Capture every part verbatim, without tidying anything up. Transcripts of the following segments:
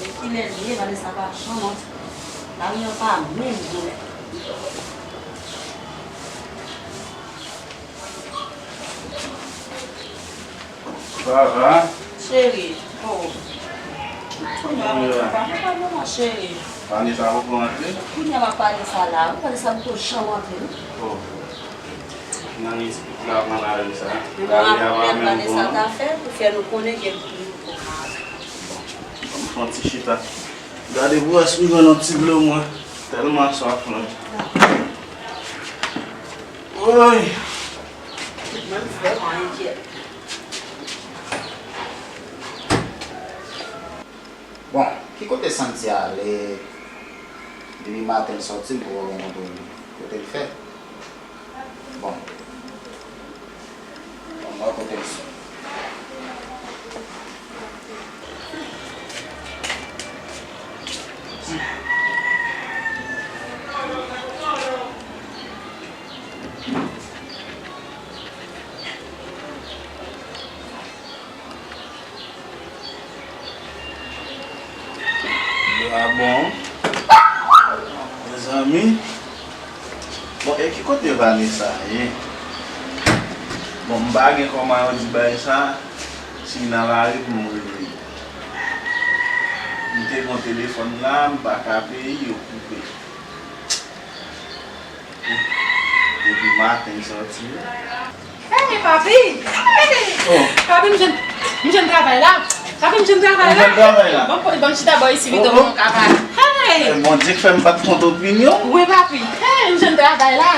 Men kilè l ye, Vanessa pa janm antre. Lari an pa menm bon. Vava. Cheri, oh. Kounye a, mwen pa, mwen pa, mwen pa, cheri. Vanessa poko antre? Kounye a, m ap pale sa la. Vanessa poko janm antre, non. Oh. Nan nispit la, pran lari sa. Lari a pa menm bon. Vanessa ta fè pou fè nou konnen ke li poko antre. Bon, m fè yon ti chita. Gade pou wè si m jwenn yon ti dlo mwen. Tèlman swaf la. Woy! Mwen vrèman enkyèt. Bon, ki kote Santi ale? Depi maten l sòti, m poko rankontre li. Kote l fè? Bon. Bon, mwen kote l sou. Bra bon. Mezanmi. Bon, e ki kote Vanessa ye? Bon, m pa gen kòman yo di bagay sa, si nan lari pou m rele. M te gen telefòn la, m pa ka peye, yo koupe. Depi maten m sòti. Hey, papi! Hey! Oh. Papi, m jwenn, m jwenn travay la. Papi, m jwenn travay la. Ou jwenn travay la? Bon, bon, bon, chita bò isi, pito, oh, oh, pou nou ka pale. Hey! Eh, Bondye k fè m pa t kont opinyon. Wi, papi. Hey, m jwenn travay la.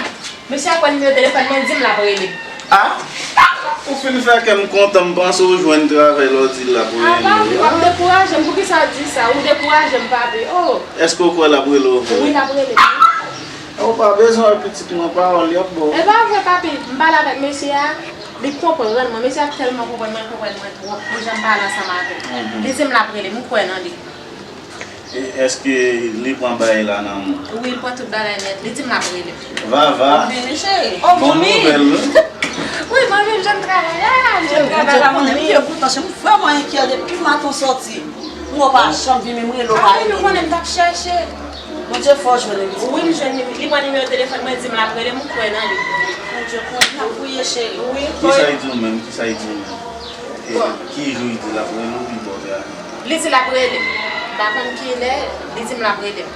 Mesye a pran nimewo telefòn mwen, di m l ap rele m. Ah? Ou fin fè kè m kontan, m panse w jwenn travay la, w di l ap rele w. Ah, papi, w ap dekouraje m. Poukisa w di sa? Ou dekouraje m, papi. Oh! Èske w kwè l ap rele w vre? Wi, l ap rele m. Ou pa bezwen wè pitit mwen, pawòl y ap ba w. E pa vre, papi. M pale avèk mesye a, li konprann mwen. Mesye a tèlman konprann mwen, konprann mwen twòp. Pou jan m pale ansanm avè l. Mhm. Li di m l ap rele m, m kwè nan li. E èske li pran bagay la nan men w? Wi, li pran tout bagay nèt. Li di m l ap rele m. Vava. Vini, cheri. Oh, bon nouvèl, wi. Wi, manmi, m jwenn travay la. M jwenn travay la, manmi. M kontan, cheri. M vrèman enkyèt depi maten w sòti. Mwen pa janm vin, menm rele w pa rele. Ah, wi, nou konnen m t ap chèche. Bondye fè w jwenn li. Wi, m jwenn li. Li pran nimewo telefòn mwen, di m l ap rele m, m kwè nan li. Bondye konnen, n ap priye, cheri. Wi. Kisa l di w menm? Kisa l di w menm? E, ki jou l di l ap rele w pi bò, Vava? Li di l ap rele m. M pa konn kilè, li di m l ap rele m.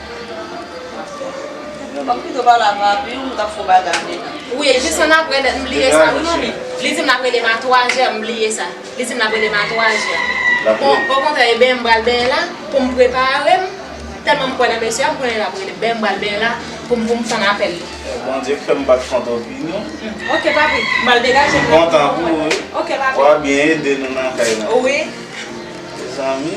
Yo, m ap pito pale avè w, wi, m t ap fè w bagay deja. Wi, e jis annapre, m bliye sa, wi, manmi. Li di m l ap rele m a twa zè, m bliye sa. Li di m l ap rele m a twa zè. Bon, okontrè, e benyen m pral benyen la, pou m prepare m. Tèlman m kwè nan mesye a, m konnen l ap rele m. Benyen m pral benyen la, pou m, pou m tann apèl li. Bondye k fè m pa t kont opinyon. Hmm, oke, papi. M pral degaje m. Kontan pou ou, wi. Oke, papi. W a byen ede nou nan kay la. Wi. Mezanmi.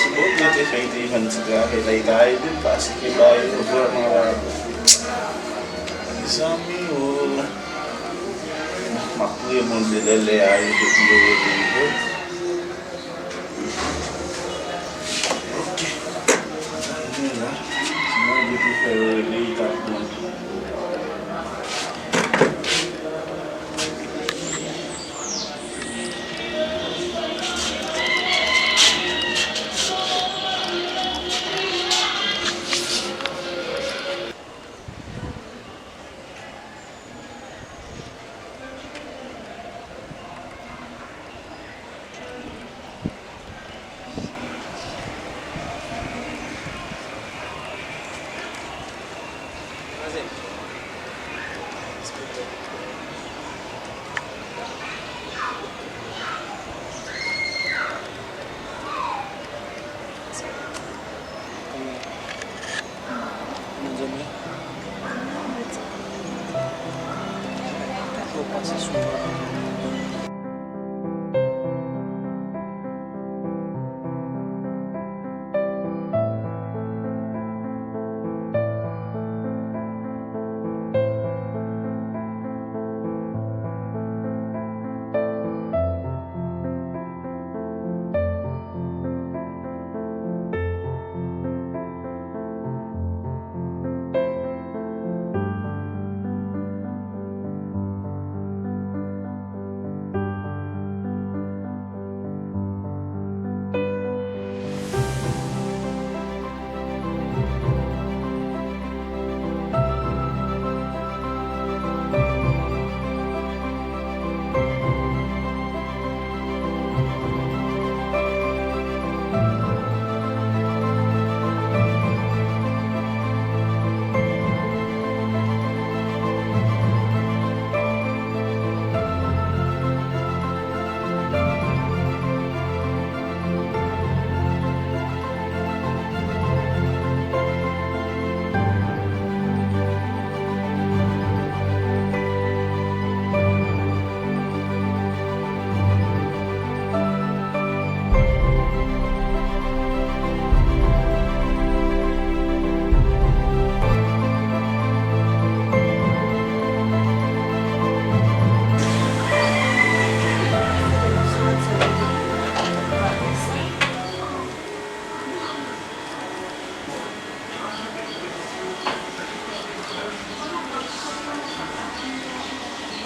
Si Bondye te fè l te jwenn ti travay la, li ta ede l paske bagay yo vrèman ladan. Mezanmi o. M ap priye Bondye lè lè a rive pou yo rele l vre. Ok. Sa gen la. Si Bondye te fè yo rele, li t ap bon.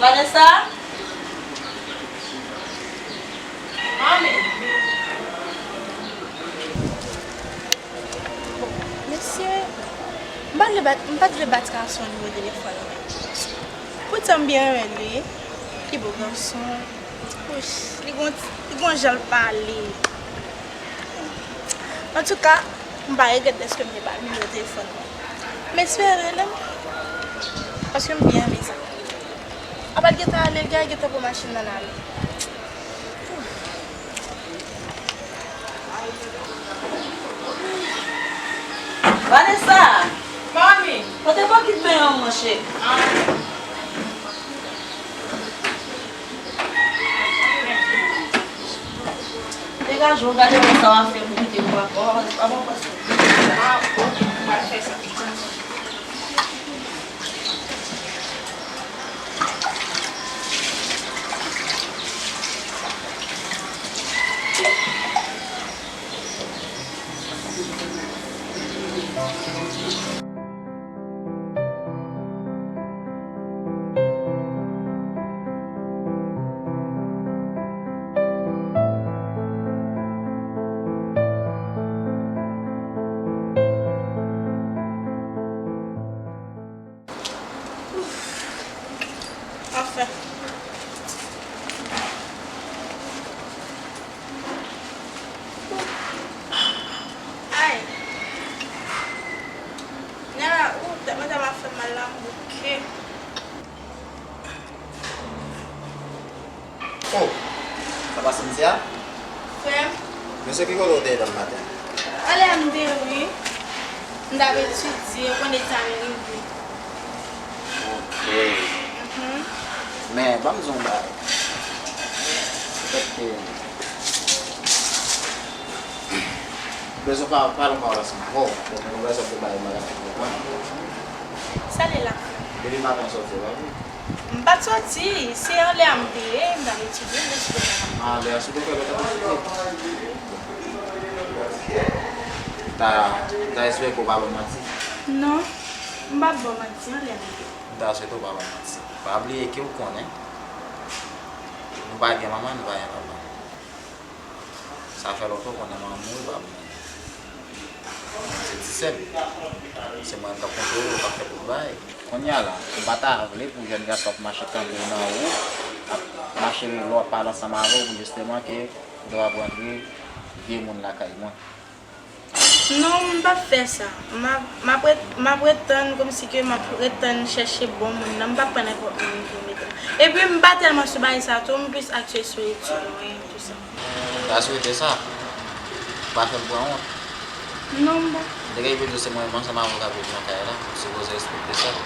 Vanessa? Manmi! Bon, mesye, m pa t vle bat, m pa t vle bat gason nimewo telefòn mwen. Poutan m byen renmen l wi. Pi bo gason. Wouch, li gon, li gon jan l pale. Antouka, m pa regrèt dèske m te ba l nimewo telefòn mwen. M espere rele m, paske m byen renmen sa. Apa l gentan ale, l gentan pran machin nan l ale. Vanessa! Manmi! Pote bokit men an, monchè. Degaje w, gade wè sa w ap fè pou kite m papa. W ap pase. Ah, ok, m pral fè sa. Anfen. Ay. Nana, ou, tèt mwen tèlman fè m mal la, m bouke. Oh, sa pa Cynthia? Frè m. Mesye, ki kote w te ye demen maten? Anlè a m te ye wi. M t ap etidye, ou konn egzamen rive. Ok. Mhm. Men, ban m di w yon bagay. Petèt ke m bezwen pa, pale yon pawòl ansanm avè w. Petèt yon rezon pou bagay m pa ka fè konprann. Sa l ye la? Depi maten w sòti, w pa vini. M pa t sòti, se anlè a m te ye, m t ap etidye, m te sou doktè. Ah, anlè a sou doktè, lè w t ap etidye. M ta, m ta espere ke w pa ban m manti. Non, m p ap ba w manti, anlè a m te ye. M ta swete w pa ban m manti. Pa bliye ke w konnen, nou pa gen manman, nou pa gen papa. Sa fè lontan w konnen manman m mouri pa pou mwen. Se ti sè m. Se mwen menm k ap kontwole l, k ap fè tout bagay. Kounye a la, m pa ta vle pou jèn gason ap mache kanpe w nan wout, ap mache lè w ap pale ansanm avè w, pou jisteman ke ou ta p ap rantre vye moun lakay mwen. Non, m p ap fè sa. M ap, m ap ret, m ap ret tann kòmsi ke m ap ret tann chèche bon moun nan. M p ap pran nenpòt moun pou m mete la. Epi m pa tèlman sou bagay sa tou, m plis akse sou etid mwen, tou sa. M ta swete sa. Pa fè m pran wont. Non, m pa. Nèg yo di w se mwen menm ansanm avè w k ap viv nan kay la. Ou sipoze respekte sa. Ou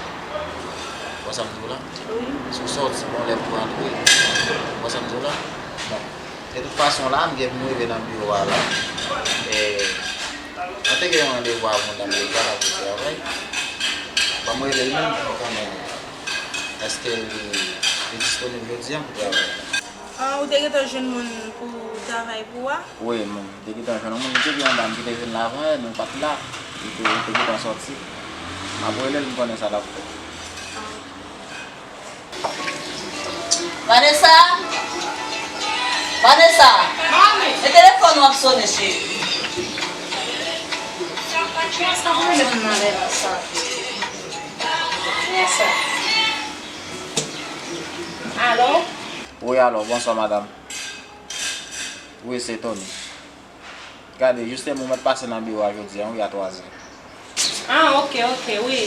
konprann sa m di w la? Wi. Si w sòti, bon lè pou w rantre. Ou konprann sa m di w la? Bon. De tout fason la, m gen pou m rive nan biwo a la. E, mwen te gen yon randevou avè yon dam deja la pou travay. Ban m rele l menm pou m konnen èske li, li disponib jodi a pou travay. Ah, ou te gentan jwenn moun pou travay pou a? Wi, m te gentan jwenn yon moun. Li te gen yon dam ki te vin la avan yè, men l pa t la. Li te, li te gentan sòti. M ap rele l, m konnen sa l ap fè. Vanessa? Vanessa? Mami! E telefòn ou ap sonnen, cheri. Kiyès la pou mwen menm nan lè sa? Kiyès sa? Alo? Wi, alo, bonswa, madanm. Wi, se Tony. Gade, jisteman, ou mèt pase nan biwo a jodi a, wi, a twazè. Ah, ok, ok, wi.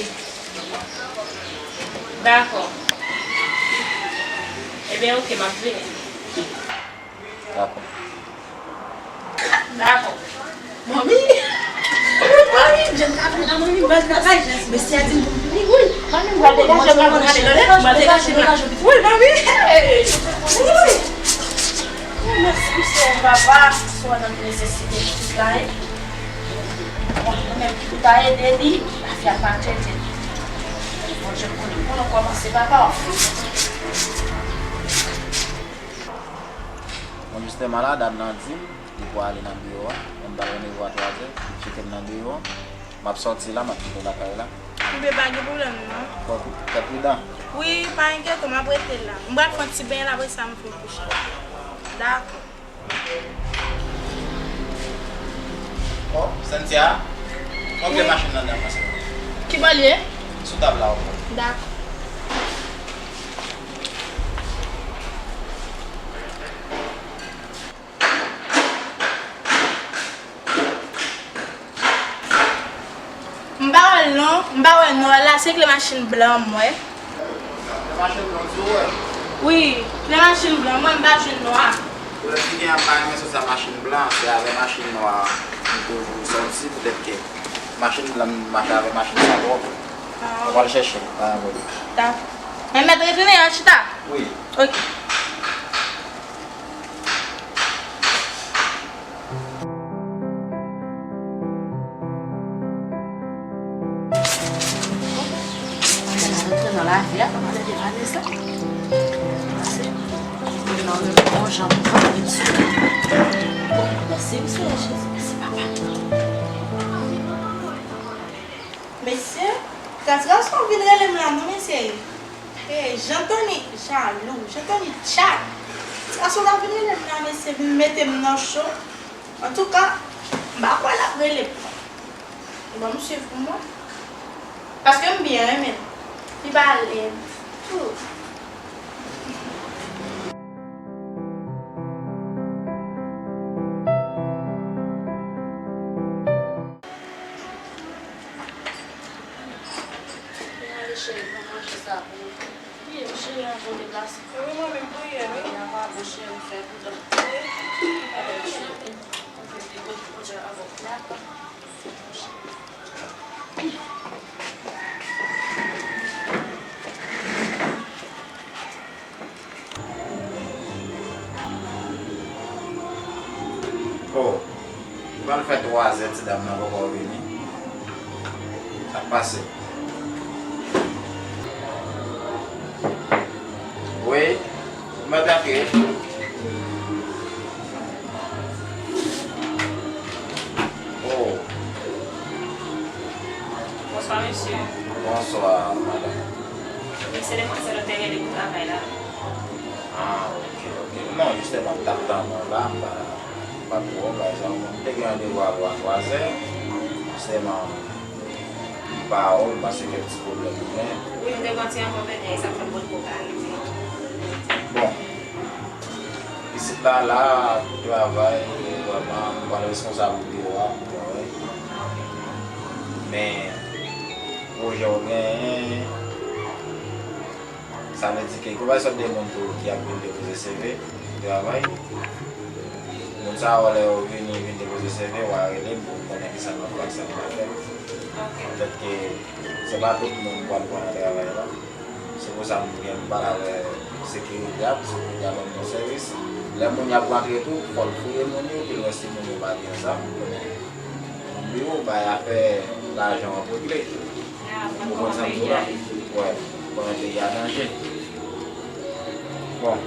Dakò. Ebyen, ok, m ap vini. Dakò. Dakò. Manmi! Manmi, m jwenn travay la, manmi, m jwenn travay. Mesye a di m pou m vini, wi. Manmi, m pral degaje m, m pral degaje m, m pral degaje m. Wi, manmi! Hey! Wi! Oh, mèsi pou sèvis papa. Sou nan nesesite pitit la, e. Bon, nou menm ki pou ta ede li, lavi a pa trete. Bondye konnen pou nou kòmanse, papa. Bon, jisteman la, dam nan di m li pou ale nan biwo a. Mwen ba l randevou a twazè, li tcheke m nan biwo a. M ap sòti la, m ap kite lakay la. Ebyen, pa gen pwoblèm, non. Fò w fè pridan. Wi, pa enkyete w, m ap rete la. M pral fè yon ti benyen la, apre sa m vin kouche. Dakò. Oh, Cynthia, montre machin nan nan pase. Ki bò l ye? Sou tab la, ou. Dakò. M pa wè l non, m pa wè non, la se klè machin blan m wè. Klè machin blan m di w wè? Wi, klè machin blan m wè, m pa jwenn nwa. Poutèt ki gen anba men sou sa machin blan, se avè machin nwa m toujou sòti, poutèt ke machin blan m mache avè machin sa twòp. Ah, wi. Mwen pral chèche l, pa yon pwoblèm. Dakò. Men mèt retounen an chita? Wi. Ok. Antre nan lavi a, pa pale de Vanessa. Pase, nan yon bon jan pou pale sou li. Bon, mèsi, mèsi, Jezi, mèsi, papa. Mesye, gras gason vin rele m la non, mesye. Hey, Jean Tony jalou, Jean Tony tchak. Ti gason sa vin rele m la, mesye, vin mete m nan cho. Antouka, m pa kwè l ap rele m non. Bon, m swiv pou mwen. Paske m byen renmen l. Li pa lèd ditou. Vin ale cheri, pran manje sa pou ou. Wi, m cheri, anvan w deplase. Wi, mwen menm tou ye, wi. Wi, anvan, bon cheri, m fè pou tòt. Wi. Alò, cheri, m fè depo pou tòt avè w. Dakò. Oh, li pral fè twazè, ti dam nan poko vini. Sa k pase? Wi, mwen tanke. Oh. Bonswa, mesye. Bonswa, madanm. Wi, se demwazèl ou te rele pou travay la. Ah, ok, ok. Non, jisteman, m t ap tann ou la, m pa, m pa twò, pa egzanp, m te gen randevou avè w a twazè. Jisteman, m pa wè w, m panse ke ti pwoblèm ou gen. Wi, m te gen yon ti enkonvenyans, e sa k fè m potko ka rive. Bon, isit la, la, travay, vrèman, m pral responsab biwo a, w wè. Men, pwojè w genyen, sa vle di ke gon bay sòt de moun tou ki ap vin depoze C V pou travay. Moun sa yo, lè yo vini, vin depoze C V, w a rele m pou konnen kisa n ap fè ak sa n ap fè. Petèt ke se pa tout moun k pral pran nan travay la. Se pou sa m gen m pale avè sekirite a, pou sekirite a ban m bon sèvis. Lè moun y ap rantre tou, fò l fouye moun yo, pou l wè si moun yo pa gen zam. Moun yo bay afè lajan w ap regle. Ou konprann sa m di w la? Wè, konnen peyi a danje. Bon,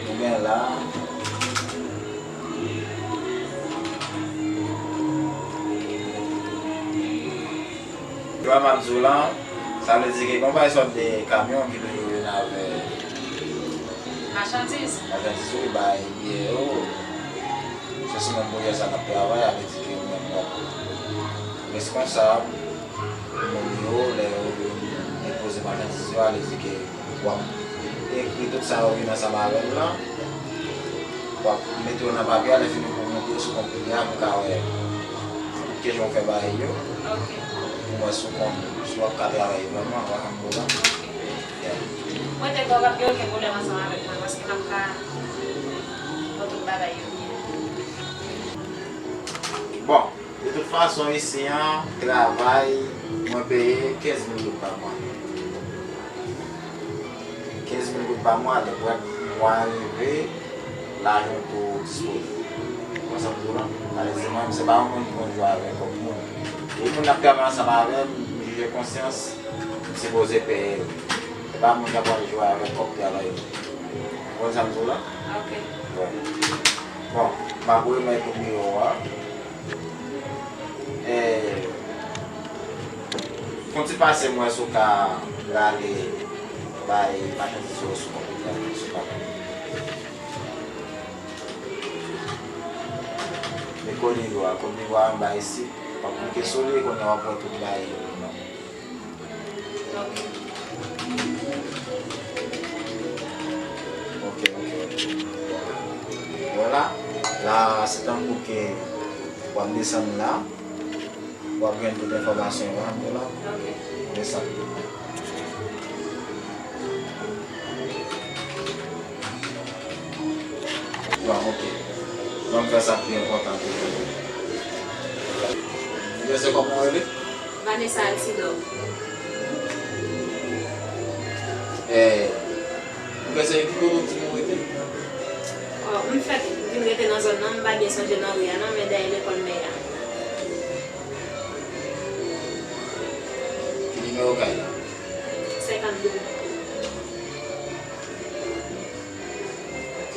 nou gen la. Yo a m ap di w lan, sa vle di ke gon bay sòt de kamyon ki toujou vin avè machandiz. Machandiz, wi, bay biyè yo. Se sou menm pwojè sa n ap travay, a vle di ke ou menm w ap reskonsab pou moun yo, lè yo vin depoze machandiz yo, a vle di ke w ap ekri tout sa yo vin ansanm avè l lan. W ap mete yo nan papye a, lè fini pou w mete yo sou konpitè a pou w ka wè tout kijan w fè bagay yo. Ok. Pou w wè si w konn, si w ap ka travay vrèman, w ap konn pwogram. Ok. Yeah. Mwen te kwè w p ap gen okenn pwoblèm ansanm avèk mwen, paske m ap ka fè tout bagay yo byen. Bon, de tout fason, isi an, travay, mwen peye kenz mil goud pa mwa. Kenz mil goud pa mwa, donk, lè mwa a rive, lajan w tou disponib. Ou konprann sa m di w lan? Sa vle di mwen, se pa yon moun ki konn jwe avèk kòb moun. Tout moun n ap travay ansanm avè m, m jije konsyans, m sipoze peye l. Se pa moun k ap al jwe avèk kòb travay moun. Ou konprann sa m di w lan? Ok. Wè. Bon, m ap remèt ou biwo a. E, fè yon ti pase m wè si w ka rale Bay maten sou sou konpitè sou pa. Men kòd nimewo a, kòd nimewo a anba isit, w ap klike sou li, kounye a w ap wè tout bagay yo. Ok, ok, ok. Bon, la, la, se tankou ke w ap desann la, w ap jwenn tout enfòmasyon yo la, bon, la. Ok. Desann. Bon, ok. Ban m fè sa pi enpòtan toujou. Mesye, kòman w rele? Vanessa Altidor. Eh, mesye, ki kote w di nou rete? Oh, m fèk vin rete nan zòn nan, m pa byen sonje nan ri a non, men dèyè lekòl mè a. Ki nimewo kay la? Senkannde. Ok.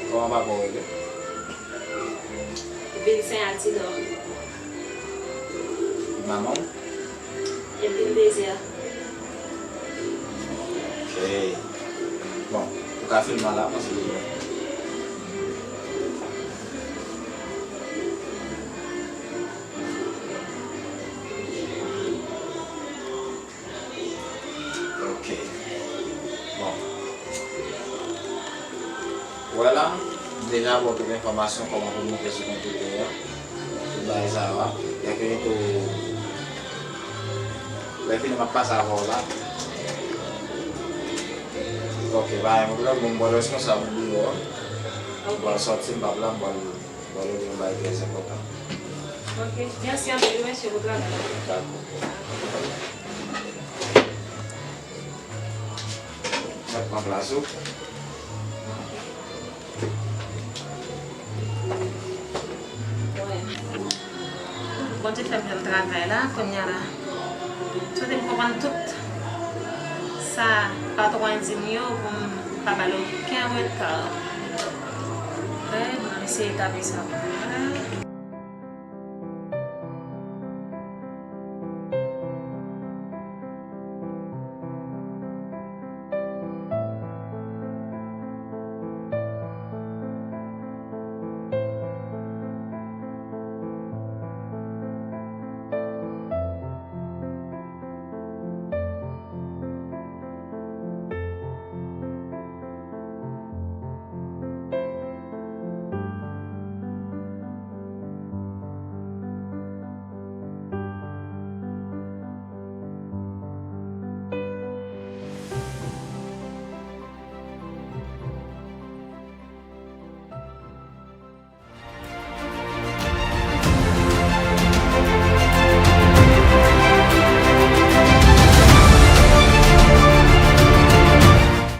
Kòman papa w rele? Vilsen Altidor. Manman w? Edwin Désir. Ok. Bon, ou ka filme la, paske Ok. Bon. Ou wè la, m deja ba w tout enfòmasyon kòman pou moute sou konpitè a. Tout bagay sa yo a. Lè fini tou, lè fini m ap pase avè w la. Ok, pa gen pwoblèm, bon, m ba w responsab biwo a. Ok. M pral sòti, m p ap la, m pral Bon, yo di yon bagay trè enpòtan. Ok, mèsi anpil, wi, mesye, pou travay la. Dakò. Mèt pran plas ou. Wi. Bondye fè m jwenn travay la, kounye a la. Swete m konprann tout sa patwon an di m yo pou m pa ba l okenn reta. Wi, m eseye etabli sa.